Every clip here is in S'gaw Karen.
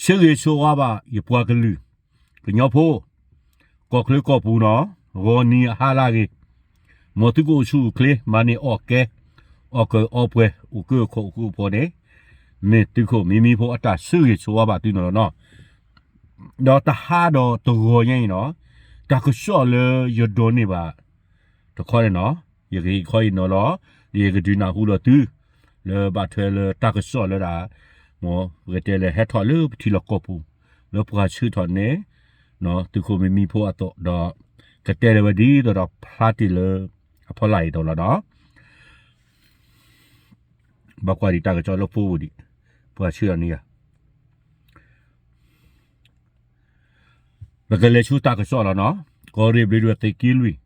ဆၢဂ့ၤဆၢဝါဘၣ်ယပှၤကလုာ် ကညီဖိ ကီၢ်ချၢကီၢ်ပူၤနီၤ, ဂီၤနံၤအဟါလၢအဂ့ၤ, မ်သုကအိၣ်ဆူၣ်အိၣ်ချ့ မၤန့ၢ်အီၣ်ကဲ အီၣ်ကၢအီပှဲၤ အိၣ်ကၢခိၣ်အိၣ်ဃူအိၣ်ဖိးန့ၣ်, မ့ၢ်သုးခိၣ်မံမံဖိအတၢ်ဆၢဂ့ၤဆၢဝါဘၣ်သုန့ၣ်လီၤနီၤ. ဒီးတဟါဒီးတဂီၤညါအံၤနီၤ, တၢ်ကစီၣ်လၢယဒိးန့ၢ်ဘၣ် တခီန့ၣ်နီၤ, ယကဟ့ၣ်ခီအံၤနီၤလီၤ, ဒီးယကဒုးနၢ်ဟူလီၤသု လၢဘၣ်ထွဲလၢတၢ်ကစီၣ်လၢဒၣ် မ်ပကတဲလၢဟဲထီၣ်လၢပထံလီၢ်ကီၢ်ပူၤ လၢပှၤဆှၢထီၣ်န့ၣ် သုးခိၣ်မံမံဖိအသိးဒီး ကတဲလၢၤဝဲဒ်သိးဒီးဖျါတ့ၢ်လၢအဖီလာ်အံၤအသိးလီၤနီၤ. ဘၣ်ကွၢ်ဒံးတၢ်ကစီၣ်လၢဖိပူၤဒံး, ပှၤဆှၢထီၣ်န့ၢ်ယၤ ပကလဲၤဆူတၢ်ကစီၣ်လီၤနီၤ, ကီၢ်ရ့ၣ်ဘျ့းဒိၣ်သုးက့လွံၢ်,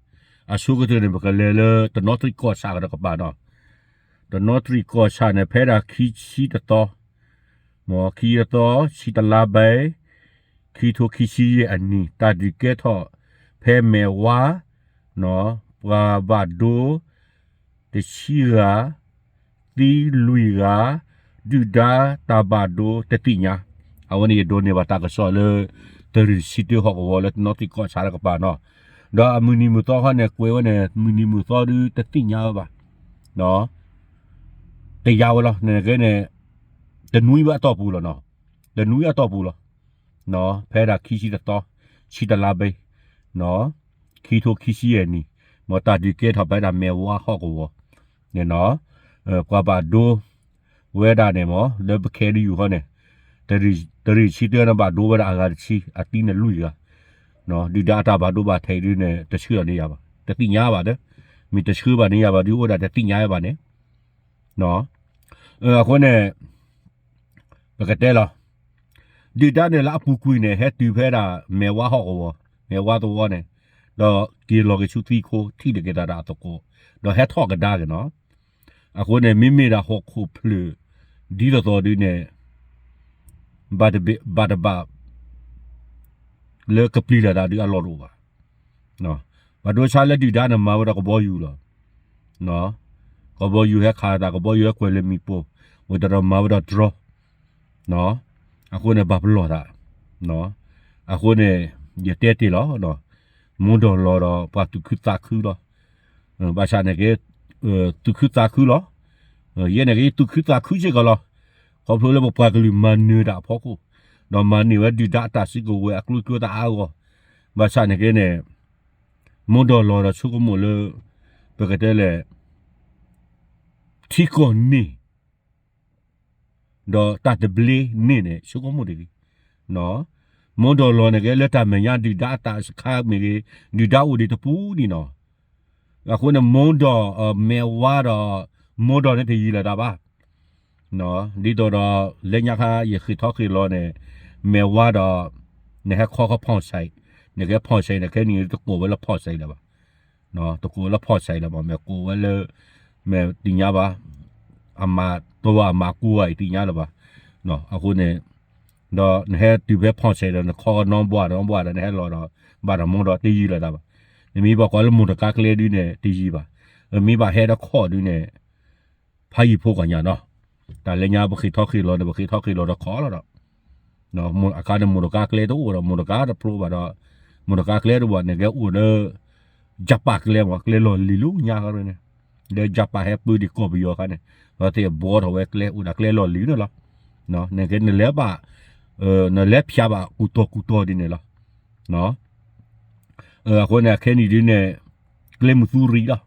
အဆိကတၢၢ်န့ၣ် ပကလဲၤလၢတနီသရံၣ်ကီၢ်ဆၣ်ကဒီးကပၤနီၤ, တနီသရံၣ်ကီၢ်ဆၣ်န့ၣ် ဖဲဒၣ်ခံဆံတသီ, မ်ခံတသီ, ဆံတလါဘဲ, ခံထိခံဆံယဲၢ်အနံၣ် တၢ်ဒုးကဲထီၣ် ဖဲမဲာ်ဝါ ပှၤဘၣ်ဒိ တဆံဂၤ, သံလွံၢ်ဂၤ, ဒုၣ်ဒါတၢ်ဘၣ်ဒိတသ့ၣ်ညါ, အဝဲန့ၣ်ယဒိးန့ၢ်ဘၣ်တၢ်ကစီၣ်လၢ တရ့ၣ်ဆံတၢဟီၣ်ကဝီၤလၢတနီသရံၣ်ကီၢ်ဆၣ်တကပၤနီၤ, ဒီးအမုၢ်နံၤမုၢ်သီခီန့ၣ် ကွဲးဝဲန့ၣ် မုၢ်နံၤမုၢ်သီဒုတသ့ၣ်ညါဝဲဘၣ်, တယာ်ဝဲလီၤ, န့ၣ်ကဲန့ၣ် တနွံဘၣ်အတီၢ်ပူၤလီၤနီၤ, တနွံအတီၢ်ပူၤလီၤ, ဖဲဒၣ်ခံဆံတသီ, ဆံတလါဘဲ, ခံထိခံဆံယဲၢ်နံၣ်, မ်တၢ်ဒုးကဲထီၣ်ဖဲဒၣ်မဲာ်ဝါဟီၣ်ကဝီၤန့ၣ်နီၤ, ပှၤဘၣ်ဒိဝဲဒၣ်န့ၣ်မ့ၢ် လၢပခဲဒုယူၢ်ဃီန့ၣ်, တရ့ၣ်ဆံတၢန့ၣ်ဘၣ်ဒိဝဲဒၣ်အဂၤတဆံ အသံန့ၣ်လွံၢ်ဂၤ, ဒုၣ်ဒါအတၢ်ဘၣ်ဒိဘၣ်ထံးဒုန့ၣ် တဆှၢလီၤန့ၢ်ယၤဘၣ်, တသ့ၣ်ညါဘၣ်ဒီး, မ့ၢ်တဆှၢဘၣ်န့ၢ်ယၤဘၣ်ဒုအိၣ်ဒၣ်တသ့ၣ်ညါဘၣ်န့ၣ် အဃိန့ၣ် ပကတဲလီၤ, ဒုၣ်ဒါန့ၣ်လၢအပူၤကွံာ်န့ၣ် ဟဲတုၤဖဲဒၣ်မဲာ်ဝါဟီၣ်ကဝီၤ, မဲာ်ဝါသဝီန့ၣ်, ဒီးက့ၤလီၤက့ၤဆူသံခိ ထံၣ်လိာ်က့ၤသးဒီးအသကိး, ဒီးဟဲထီၣ်ကဒါက့ၤနီၤ, အဃိန့ၣ် မ့မ့ၢ်ဒၣ်ဟီၣ်ခိၣ်ဖျၢၣ် ဒ်သိးသိးဒုန့ၣ် ဘၣ်တဘၣ် လၢကပျံၤလီၤသးဒုအလီၢ်တအိၣ်ဘၣ်, ဘၣ်ဒိဆါလၢဒုၣ်ဒါန့ၣ်မၤဝဲဒီးကဘီယူၤလီၤ, ကဘီယူၤဟဲခးသး ကဘီယူၤဟဲကွဲးလၢမံၤပိၢ်, ဝံၤဒီးမၤဝဲဒီးတြီ အဃိန့ၣ် ဘၣ်ပလီၢ်သး, အဃိန့ၣ် ယတဲတ့ၢ်လီၤ, မူဒီးလီၤဒီးပှၤသူၣ်ခုသးခုလီၤ, ဘၣ်ဆၣ်န့ၣ်က့ သူၣ်ခုသးခုလီၤ, ယဲန့ၣ်က့ သူၣ်ခုသးခုစ့ၢ်ကီးလီၤ, ခီဖျိလၢပပှၤကလုာ်မၤနၢၤတၢ်အဖီခိၣ်, ဒီးမၤန့ၢ်ဝဲဒုၣ်ဒါအတၢ်စုကဝဲၤအကျိၤကျိၤတၢ်အါအါဂီၢ်, ဘၣ်ဆၣ်န့ၣ်က့န့ၣ် မူဒီးလီၤဒီးဆိကမိၣ်လၢ ပကတဲလဲၣ် ထံကီၢ်န့ၣ် ဒီးတၢ်သဘျ့န့ၣ်န့ၣ် ဆိကမိၣ်တဂ့ၤ, မူဒီးလီၤန့ၣ်က့ လၢတၢ်မဲာ်ညါဒုၣ်ဒါအတၢ်စခါမ့ၢ်ဂ့ၤ, ဒုၣ်ဒါအိၣ်ဒံးတပူၤန့ၣ်နီၤ, အဃိန့ၣ် မူဒီး မဲာ်ဝါဒီး မူဒီးန့ၣ်တယံၤလၢၤတၢ်ဘၣ်, ဒ်သိးဒီး လၢညါခါယဃ့ၢ်ထီၣ်ဃ့ၢ်လီၤန့ၣ် မဲာ်ဝါဒီး နဟဲခီခီဖီၣ်စဲး, နကဲဖီၣ်စဲးန့ၣ် ခဲနံၣ်တကိးဝဲလၢဖီၣ်စဲးလၢၤဘၣ်, တကိးလၢဖီၣ်စဲးလၢၤဘၣ်, မ့ၢ်ကိးဝဲလၢ မ့ၢ်သ့ၣ်ညါဘၣ်, အမၤတဝၤအမၤကူဝဲအံၤသ့ၣ်ညါလၢၤဘၣ်, အဃိန့ၣ် ဒီးနဟဲတုၤဖဲဖီၣ်စဲးဒီး နခီနီဘှၣ်ဒီးနီဘှၣ်ဒီး နဟဲလီၤဒီး ဘၣ်ဒီးမူဒီးတယံၤလၢၤတၢ်ဘၣ်, နမ့ၢ်ဘၣ်ကွၢ်လၢမိၢ်တကါကျဲဒုန့ၣ် တယံၤဘၣ်, မ့ၢ်ဘၣ်ဟဲဒီးခီၣ်ဒုန့ၣ် ဖးယံၤဖိကီၢ်ညါနီၤ, တၢ်လၢညါပဃ့ၢ်ထီၣ်ဃ့ၢ်လီၤန့ၣ် ပဃ့ၢ်ထီၣ်ဃ့ၢ်လီၤဒီးခီၣ်လီၤဒီး, အခါန့ၣ်မိၢ်တကါကျဲတအိၣ်ဒီး မိၢ်တကါတဖျိဘၣ်ဒီး, မိၢ်တကါကျဲတအိၣ်ဘၣ်န့ၣ် ကဲအိၣ်လၢ ယပၣ်ကျဲမး ကျဲလီၢ်လံၤလၢညါခီန့ၣ်, လၢယပၣ်ဟဲပၢဒံးကီၢ်ပယီၤအခါန့ၣ်, ဒီးသ့ၣ်ဘှီထီၣ်ဝဲကျဲအိၣ်ဒၣ်ကျဲလီၢ်လံၤန့ၣ်လီၤ, နကဲနလဲၤဘၣ်, နလဲၤဖျါဘၣ်ကူၣ်တီၢ်ကူၣ်တီၢ်ဒ်န့ၣ်လီၤ. အဃိန့ၣ် အခဲနံၣ်ဒ်န့ၣ် ကျဲမုၢ်သူရံလီၤ.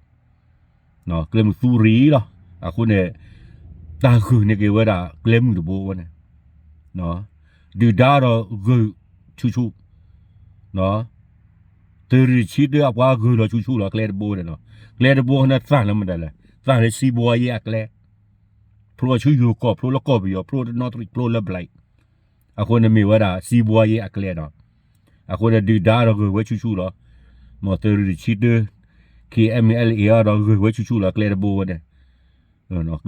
ကျဲမုၢ်သူရံလီၤ. အဃိန့ၣ် တၢ်ဂုာ်န့ၢ်က့ၤဝဲဒၣ်ကျဲမုၢ်တဘိဝဲန့ၣ်, ဒုၣ်ဒါဒီးဂုာ်ဆူၣ်ဆူၣ်, သုးရ့ၣ်ဆံတၢအပှၤဂုာ်လီၤဆူၣ်ဆူၣ်လီၤ ကျဲတဘိန့ၣ်လီၤ. ကျဲတဘိန့ၣ်သၣ်လၢမတၤလဲၣ်, သၣ်လၢစံးဘှါယ့အကျဲ, ဖျိဆူယိၤကီၢ် ဖျိလၢကီၢ်ပယီၤ ဖျိတနီသရံၣ် ဖျိလၢဘျဲး အဃိန့ၣ်မ့ၢ်ဝဲဒၣ် စံးဘှါယ့အကျဲဒီး, အဃိန့ၣ် ဒုၣ်ဒါဒီးဂုာ်ဝဲဆူၣ်ဆူၣ်လီၤ. မ်သုးရ့ၣ်တဆံတၢ ခ့ၣ်အဲၣ်မ့ၢ်အဲလ်အ့ၣ်အီၤဒီးဂုာ်ဝဲဆူၣ်ဆူၣ်လီၤ ကျဲတဘိဝဲန့ၣ်,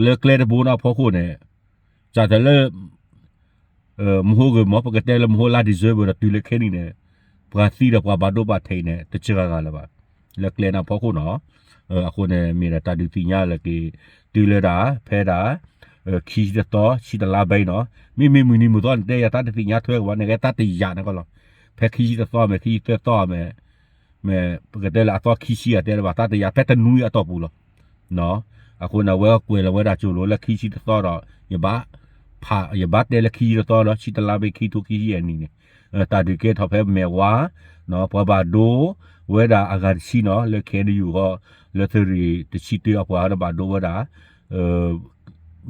လၢကျဲတဘိန့ၣ်အဖီခိၣ်န့ၣ်, စးထီၣ်လၢ မဟိဂ့ၤမ့ၢ် ပကတဲလၢမဟိလါ December ဒီးတုၤလၢခဲနံၣ်န့ၣ်, ပှၤသံဒီးပှၤဘၣ်ဒိဘၣ်ထံးန့ၣ် တစှၤဂၤလၢၤဘၣ်, လၢကျဲန့ၣ်အဖီခိၣ်နီၤ. အဃိန့ၣ် မ့ၢ်ဒၣ်တၢ်ဒုးသ့ၣ်ညါလၢက့ၤ တုၤလၢဒၣ် ဖဲဒၣ် ခံဆံတသီ ဆံတလါဘဲနီၤ, မ့မ့ၢ်မုၢ်နံၤမုၢ်သီန့ၣ် တဲယၤတၢ်တသ့ၣ်ညါထွဲကဘၣ် နကဲတၢ်တယာ်န့ၣ်ကီးလီၤ. ဖဲခံဆံတသီမ့ၢ် ခံဆံသၢသီမ့ၢ် မ့ၢ်ပကတဲလၢအသီခံဆံအတဲဘၣ် တၢ်တယာ်ဖဲတနွံအတီၢ်ပူၤလီၤ. အဃိန့ၣ် အဝဲကွဲးလီၤဝဲဒၣ်ကၠိလိၤလၢခံဆံတသီဒီး ယဘၣ်ဖး ယဘၣ်တဲလၢခံဆံတသီဒီး ဆံတလါဘဲခံထိခံဆံယဲၢ်နံၣ်န့ၣ် တၢ်ဒုးကဲထီၣ်ဖဲမဲာ်ဝါ ပှၤဘၣ်ဒိဝဲဒၣ်အဂၤတဆံနီၤ လၢ ခဲအံၤယူၢ်ဃီ လၢသုးရ့ၣ်တဆံတၢအပှၤဒီးဘၣ်ဒိဝဲဒၣ်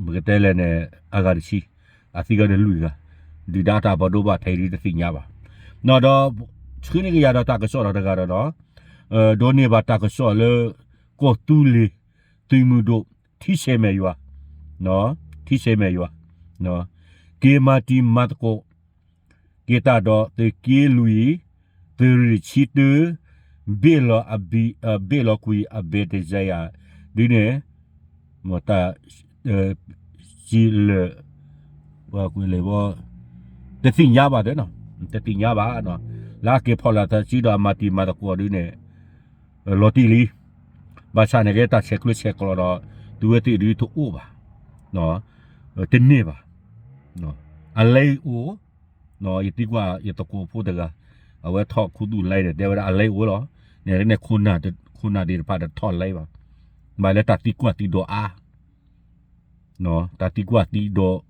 ပကတဲလဲၣ်န့ၣ် အဂၤတဆံ အသံဂၤန့ၣ်လွံၢ်ဂၤ ဒုၣ်ဒါတၢ်ဘၣ်ဒိဘၣ်ထံးဒ်တသ့ၣ်ညါဘၣ်. ဒီးဆှၢန့ၢ်က့ၤယၤဒီးတၢ်ကစီၣ်ဒီးတဂၤဒီးနီၤ ဒိးန့ၢ်ဘၣ်တၢ်ကစီၣ်လၢ ကီၢ်သူလ့ၤ သုးမုၢ်ဒိၣ် ထံဆဲးမဲာ်ယွၤ ထံဆဲးမဲာ်ယွၤ က့ၤမၤတံၤမၤသကိး က့ၤတၢ်ဒီးသုးက့လွံၢ် သုးရ့ၣ်ဆံတၢ ဘ့ၣ်လီၤအဘံ ဘ့ၣ်လီၤကွံာ်အဘဲၣ်တစဲးယၤ ဒ်န့ၣ် တၢ် စံးလၢာ် ကွံာ်လဲၣ်ဘီ တသ့ၣ်ညါဘၣ်ဒီးနီၤ တသ့ၣ်ညါဘၣ်နီၤ လၢအက့ၤဖီၣ်လိာ်သးစုဒီးအမၤတံၤမၤသကိးဒ်န့ၣ် လီၤတံၢ်လံ ဘၣ်ဆၣ်န့ၣ်က့တၢ်ဆဲးကျၢဆဲးကျိးဒီး သုဝဲသ့ၣ်ဒ်တအိၣ်ဘၣ် တန့ၢ်ဘၣ် အလဲအိၣ် ယသံကွၢ်ယသကိးဖိတဂၤ အဝဲထီၣ်ခူသူၣ်လဲန့ၣ် တဲဝဲဒၣ်အလဲအိၣ်လီၤ န့ၣ်န့ၣ် ခိၣ်နၢ်သ့ၣ်တဖၣ်တထီၣ်လဲဘၣ် ဘၣ်လၢတၢ်သံကွၢ်သံဒိးအါ တၢ်သံကွၢ်သံဒိး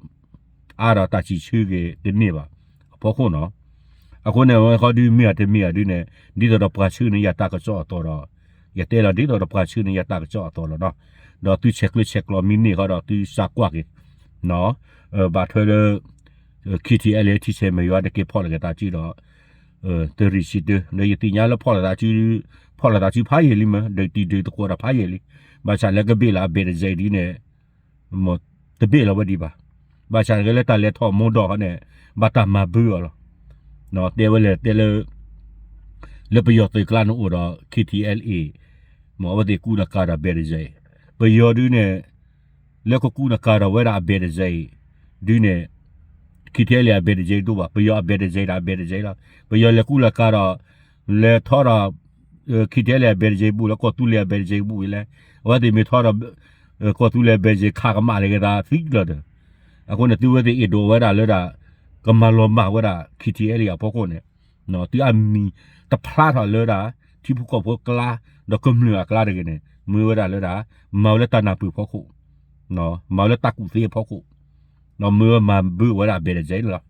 အါဒီးတၢ်စံးဆၢက့ၤတန့ၢ်ဘၣ် အဖီခိၣ်နီၤ အဃိန့ၣ် ဝဲဃီဒုးမ့ၢ်အတမ့ၢ်အဒုးန့ၣ် ဒ်သိးဒီးပှၤဆှၢန့ၢ်ယၤတၢ်ကစီၣ်အသိးဒီး ယတဲလီၤဒ်သိးဒီးပှၤဆှၢန့ၢ်ယၤတၢ်ကစီၣ်အသိးလီၤနီၤ ဒီးသုဆဲးကျၢဆဲးကျိးမံန့ၢ်ဃီဒီးသုစးကွၢ်က့ၤ ဘၣ်ထွဲလၢ ခံထံအဲလ့ထံဆဲးမဲာ်ယွၤ တက့ၤဖီၣ်လိာ်က့ၤသးစုဒီး သုးရ့ၣ်ဆံတၢ ဒီးယသ့ၣ်ညါလၢဖီၣ်လိာ်သးစု ဖီၣ်လိာ်သးစုဖးယံာ်လံမ့ၢ် ဒုးတံၤဒုးသကိးတၢ်ဖးယံာ်လံ ဘၣ်ဆၣ်လၢကဘ့ၣ်လီၤအဘဲၣ်တစဲးဒ်န့ၣ် တဘ့ၣ်လီၤဝဲဒံးဘၣ် ဘၣ်ဆၣ်က့လၢတၢ်လဲၤထီၣ်မိၢ်ဒီးဃီန့ၣ် ဘၣ်တၢ်မၤဘၢအီၤလီၤ တဲဝဲလဲၣ်တဲလၢ လၢပယီၤသုးကျါန့ၣ်အိၣ်ဒီး ခံထံအဲလ့ မ့ၢ်အဝဲသ့ၣ်ကူဒီးကၤဒီးအဘဲၣ်တစဲးအံၤ ပယီၤဒုးန့ၣ် လၢကကူဒီးကၤဒီးဝဲဒၣ်အဘဲၣ်တစဲးအံၤ ဒုးန့ၣ် ခံထံအဲလ့အဘဲၣ်တစဲးဒိၣ်ဘၣ် ပယီၤအဘဲၣ်တစဲးဒီးအဘဲၣ်တစဲးလီၤ ပယီၤလဲၤကူလဲၤကၤဒီး လဲၤထီၣ်ဒီး ခံထံအဲလ့အဘဲၣ်တစဲးဘူၣ်လၢကီၢ်သူလ့ၤအဘဲၣ်တစဲးဘူၣ်အံၤလဲၣ် အဝဲသ့ၣ်မ့ၢ်ထီၣ်ဒီး ကီၢ်သူလ့ၤအဘဲၣ်တစဲးခးကမၣ်လၢက့ၤသးသံလီၤဒီး အဃိန့ၣ် သုဝဲသ့ၣ်အဲၣ်ဒိးဝဲဒၣ်လၢဒၣ် ကမၤလီၤမၢ်ဝဲဒၣ် ခံထံအဲလ့အဖီခိၣ်န့ၣ် သုအမံၤတဖျါထီၣ်လၢဒၣ် ထံဖိကီၢ်ဖိအကျါ ဒီးကမျၢၢ်အကျါတဂ့ၤန့ၣ် မ့ၢ်ဝဲဒၣ်လၢဒၣ် မၤဝဲလၢတၢ်နၢ်ပၢၢ်ဖီခိၣ် မၤဝဲလၢတၢ်ကူၣ်သ့အဖီခိၣ် ဒီးမ့ၢ်ဝဲမၤဘၢဝဲဒၣ်အဘဲၣ်တစဲးန့ၣ်လီၤ.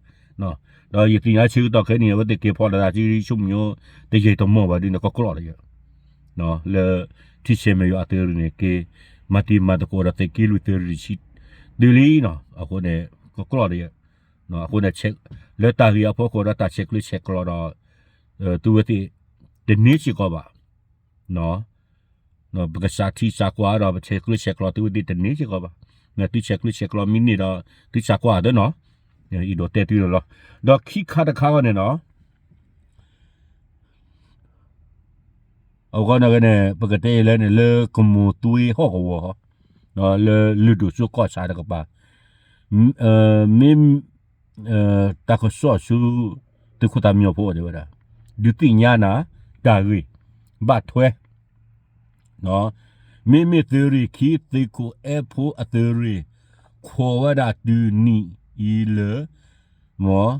ဒီးယသ့ၣ်ညါဆၢကတီၢ်ခဲအံၤန့ၣ် အဝဲသ့ၣ်က့ၤဖီၣ်လိာ်သးစု ဆိကမိၣ် တယံာ်တမီၢ်ဘၣ်ဒ်န့ၣ် ကကျီၢ်တယံာ် လၢ ထံဆဲးမဲာ်ယွၤအသုးရ့ၣ်န့ၣ် က့ၤမၤတံၤမၤသကိးဒီးသုးက့လွံၢ်သုးရ့ၣ်ဆံ တုၤလံနီၤ အဃိန့ၣ် ကကျီၢ်တယံာ် အဃိန့ၣ် လၢတၢ်ဂ့ၢ်အဖီခိၣ်ဒီးတၢ်ဆဲးကျၢဆဲးကျိးဒီး သုဝဲသ့ၣ် တန့ၢ်စ့ၢ်ကီးဘၣ် ပကစးထံစးကွၢ်ဒီး ပဆဲးကျၢဆဲးကျိးသုဝဲသ့ၣ်တန့ၢ်စ့ၢ်ကီးဘၣ်. သုဆဲးကျၢဆဲးကျိးမံန့ၢ်ဒီး သုစးကွၢ်သ့နီၤ ယအဲၣ်ဒိးတဲသုန့ၣ်လီၤ. ဒီးခံခါတခါအံၤန့ၣ်နီၤ အဂီၢ်န့ၣ်ဂ့ၤန့ၣ် ပကတဲအံၤလဲၣ်န့ၣ် လၢကမိၢ်သွ့ဟီၣ်ကဝီၤ လၢလုၢ်ဒိၣ်စိကီၢ်ဆၣ်တကပၤ မ့ၢ် တၢ်ကစီၣ်ဆူ သုးခိၣ်သးမံဖိတဲဝဲဒၣ် ဒုးသ့ၣ်ညါနၤ တၢ်ဂ့ၢ် ဘၣ်ထွဲ မ့မ့ၢ်သုးရ့ၣ်ခံ သုးခိၣ်အဲၣ်ဖိအသုးရ့ၣ် ခိးဝဲဒၣ်တုၤနံၣ်အံၤလၢ မ့ၢ်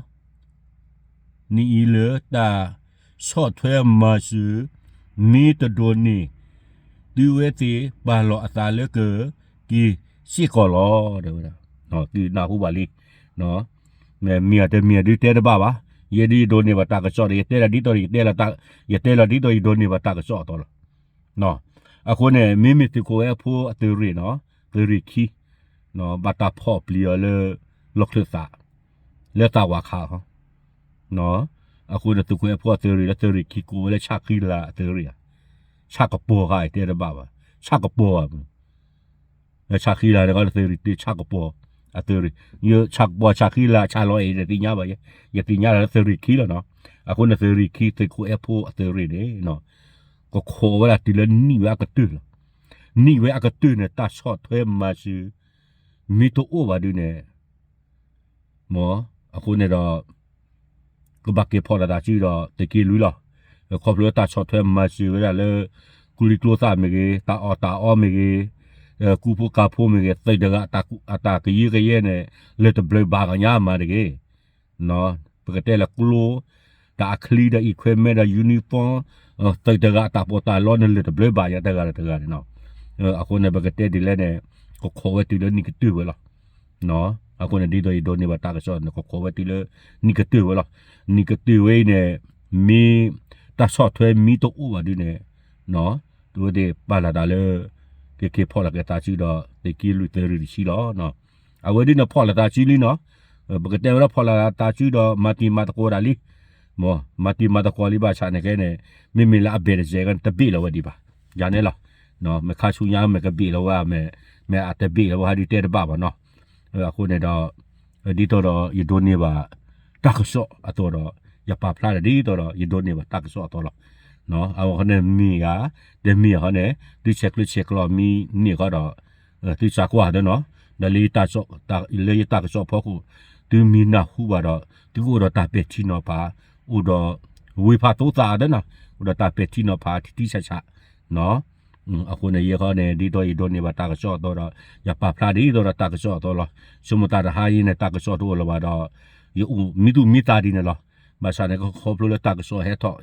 နံၣ်အံၤလၢတၢ်ဆီၣ်ထွဲမၤစၢၤ မ့ၢ်တဒိးန့ၢ် သုဝဲသ့ၣ်ပာ်လီၤအသးလၢကက့ၤစ့ၢ်ကီးလီၤ တဲဝဲဒၣ် သုနၢ်ဟူဘၣ်လံ မ့ၢ်မ့ၢ်တမ့ၢ်ဒုးတဲတဘၣ်ဘၣ်. ယဲဒ်ယဒိးန့ၢ်ဘၣ်တၢ်ကစီၣ်ဒီး ယတဲလီၤဒ်သိး ယတဲလီၤဒ်သိးယဒိးန့ၢ်ဘၣ်တၢ်ကစီၣ်အသိးလီၤ. အဃိန့ၣ် မ့မ့ၢ်သုးခိၣ်အဲၣ်ဖိအသုးရ့ၣ်နီၤ သုးရ့ၣ်ခံ ဘၣ်တၢ်ဖီၣ်ပျံၤအီၤလၢ လီၢ်ချၢၣ်သး လၢသးဝးခး အဃိန့ၣ် သုးခိၣ်အဲၣ်ဖိအသုးရ့ၣ်လၢသုးရ့ၣ်ခံကိးဝဲလၢဆၣ်ဃံလၤအသုးရ့ၣ်ဧါ ဆၣ်ကပီၤဧါ တဲတဘၣ်ဘၣ် ဆၣ်ကပီၤဧါ ဆၣ်ဃံလၤန့ၣ် သုးရ့ၣ်တဆၣ်ကပီၤအသုးရ့ၣ် ဆၣ်ကပီၤဆၣ်ဃံလၤဆၣ်လီၤအဲၣ်တသ့ၣ်ညါဘၣ်ယဲ ယသ့ၣ်ညါလၢသုးရ့ၣ်ခံလီၤနီၤ. အဃိန့ၣ် သုးရ့ၣ်ခံ သုးခိၣ်အဲၣ်ဖိအသုးရ့ၣ်န့ၣ် ကခိးဝဲဒၣ်တုၤလၢနံၣ်ဝဲအကတၢၢ်လီၤ. နံၣ်ဝဲအကတၢၢ်န့ၣ် တၢ်ဆီၣ်ထွဲမၤစၢၤ မ့ၢ်တအိၣ်ဘၣ်ဒုးန့ၣ် မ့ၢ် အဃိန့ၣ်ဒီး ကဘၣ်က့ၤဖီၣ်လိာ်သးစုဒီးသုးက့လွံၢ်လီၤ. ခီဖျိလၢတၢ်ဆီၣ်ထွဲမၤစၢၤဝဲဒၣ်လၢ ကျိချံကျိသၣ်မ့ၢ်ဂ့ၤ တၢ်အီၣ်တၢ်အီမ့ၢ်ဂ့ၤ ကူဖိကၤဖိမ့ၢ်ဂ့ၤ သုးတဂၤအတၢ်ကယုကယဲန့ၣ် လၢၢ်တဘျၢဘၣ်ကညါမးတဂ့ၤ. ပကတဲလၢကျိ ဒီးအချံဒီး equipment ဒီး uniform သုးတဂၤအတၢ်ပီးတၢ်လီန့ၣ် လၢၢ်တဘျၢဘၣ်ညါတဂၤဒီးတဂၤန့ၣ်လီၤ. အဃိန့ၣ် ပကတဲဒ်လဲၣ်န့ၣ် ကခိးဝဲတုၤလၢနံၣ်ကတၢၢ်ဝဲလီၤ. အဃိန့ၣ် ဒ်သိးယဒိးန့ၢ်ဘၣ်တၢ်ကစီၣ်န့ၣ် ကခိးဝဲတုၤလၢနံၣ်ကတၢၢ်ဝဲလီၤ. နံၣ်ကတၢၢ်ဝဲအံၤန့ၣ် မ့ၢ်တၢ်ဆီၣ်ထွဲမ့ၢ်တအိၣ်ဘၣ်ဒုန့ၣ် တဝဲသ့ၣ်ပာ်လီၤတၢ်လၢ ကက့ၤဖီၣ်လီၤက့ၤတၢ်စုဒီး သုးက့လွံၢ်သၢရံၣ်တဆံလီၤ. အဝဲဒုန့ၣ်ဖီၣ်လီၤတၢ်စုလံနီၤ. ပကတဲဝဲဒၣ်ဖီၣ်လီၤတၢ်စုဒီး မၤတံၤမၤသကိးတၢ်လံ. မၤတံၤမၤသကိးလံဘၣ်ဆၣ်န့ၣ်ကဲန့ၣ် မ့မ့ၢ်လၢအဘဲၣ်တစဲးကဲန့ၣ် တဘ့ၣ်လီၤဝဲဒံးဘၣ်. ယၤန့ၣ်လီၤ. မ့ၢ်ခါဆူညါမ့ၢ်ကဘ့ၣ်လီၤဝဲ မ့ၢ်အတဘ့ၣ်လီၤဝဲဟးဒုတဲတဘၣ်ဘၣ်နီၤ. အဃိန့ၣ်ဒီး ဒ်သိးဒီးယဒိးန့ၢ်ဘၣ် တၢ်ကစီၣ်အသိးဒီး ယပာ်ဖျါတၢ်ဒ်သိးဒီး ယဒိးန့ၢ်ဘၣ်တၢ်ကစီၣ်အသိးလီၤ. အဝဲဃီန့ၣ်မ့ၢ်ဧါ, တမ့ၢ်ဧါဃီန့ၣ် သုဆဲးကျၢဆဲးကျိးမ့ၢ်န့ၢ်ဃီဒီး သုစးကွၢ်သနီၤ, ဒီးလၢယတၢ်ကစီၣ်ဖီခိၣ် သုမ့ၢ်နၢ်ဟူဘၣ်ဒီး သုကအိၣ်ဒီးတၢ်ပဲာ်ထံနီၤဖး, အိၣ်ဒီး ဝ့ၢ်ဖးသိသးသနီၤ, အိၣ်ဒီးတၢ်ပဲာ်ထံနီၤဖးထံထံဆးဆး အဃိန့ၣ် ယဲဃီန့ၣ် ဒ်သိးယဒိးန့ၢ်ဘၣ်တၢ်ကစီၣ်အသိးဒီး ယပာ်ဖျါဒ်သိးဒီးတၢ်ကစီၣ်အသိးလီၤ. ဆိကမိၣ်တၢ်တဟါအံၤန့ၣ် တၢ်ကစီၣ်တအိၣ်လၢၤဘၣ်ဒီး ယအိၣ်မံသူၣ်မံသးဒ်န့ၣ်လီၤ. ဘၣ်ဆၣ်န့ၣ် ခီဖျိလၢတၢ်ကစီၣ်ဟဲထီၣ်,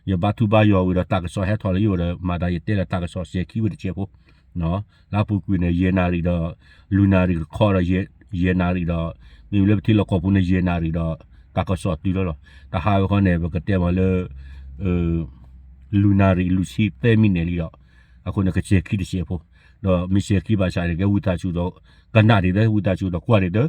ယဘါထုဘါယွၤဝံၤဒီးတၢ်ကစီၣ်ဟဲထီၣ်လၢယအိၣ်ဒီး မၤသးယတဲလၢတၢ်ကစီၣ်စဲၤခံဝဲတစဲးဖိ လၢအပူၤကွံာ်န့ၣ် ယဲၢ်နၣ်ရံၣ်ဒီး လွံၢ်နၣ်ရံၣ်တခီဒီး ယဲၢ်နၣ်ရံၣ်ဒီး မ့မ့ၢ်လၢပထံလီၢ်ကီၢ်ပူၤန့ၣ် ယဲၢ်နၣ်ရံၣ်ဒီး တၢ်ကစီၣ်တုၤလီၤလီၤ. တဟါဝဲဃီန့ၣ် ပကတဲမ့ၢ်လၢ လွံၢ်နၣ်ရံၣ်လွံၢ်ဆံသၢမံးနံးလံဒီး အဃိန့ၣ် ကစဲၤခံတစဲးဖိ, ဒီးမ့ၢ်စဲၤခံဘၣ်ဆၣ်န့ၣ် ကဲဝံသးစူၤဒီး ကနၣ်ဒံးဒီး ဝံသးစူၤဒီးကွၢ်ဒံးဒီး သု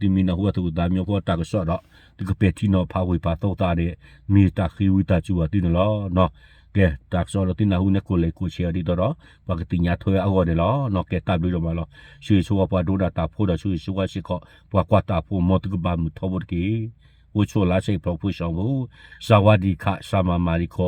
မ့ၢ်နၢ်ဟူအသုးသးမံဖိတၢ်ကစီၣ်ဒီး သုကပဲာ်ထံနီၤဖးဝ့ၢ်ဖးသိသးန့ၣ် မ့ၢ်တၢ်ဃ့ဝံသးစူၤဘၣ်သုန့ၣ်လီၤ. ကဲ တၢ်ကစီၣ်လၢသုနၢ်ဟူန့ၣ် ကိးလဲၤကိးဆဲးအီၤဒ်သိးဒီး ပှၤကသ့ၣ်ညါထွဲအဂီၢ်န့ၣ်လီၤ. ကဲတၢ်ဘျုးဒိၣ်မးလီၤ. ဆၢဂ့ၤဆၢဝါပှၤဒိကနၣ်တၢ်ဖိဒီး ဆၢဂ့ၤဆၢဝါစ့ၢ်ကီး ပှၤကွၢ်တၢ်ဖိ မ်သုကဘၣ်မုာ်ထီဘိတက့ၢ်. အိၣ်ဆိၣ်လါဆဲးဖျိးဖိစီၤဖိ စၤဝါဒံခး စၤမၤမၤလံခီ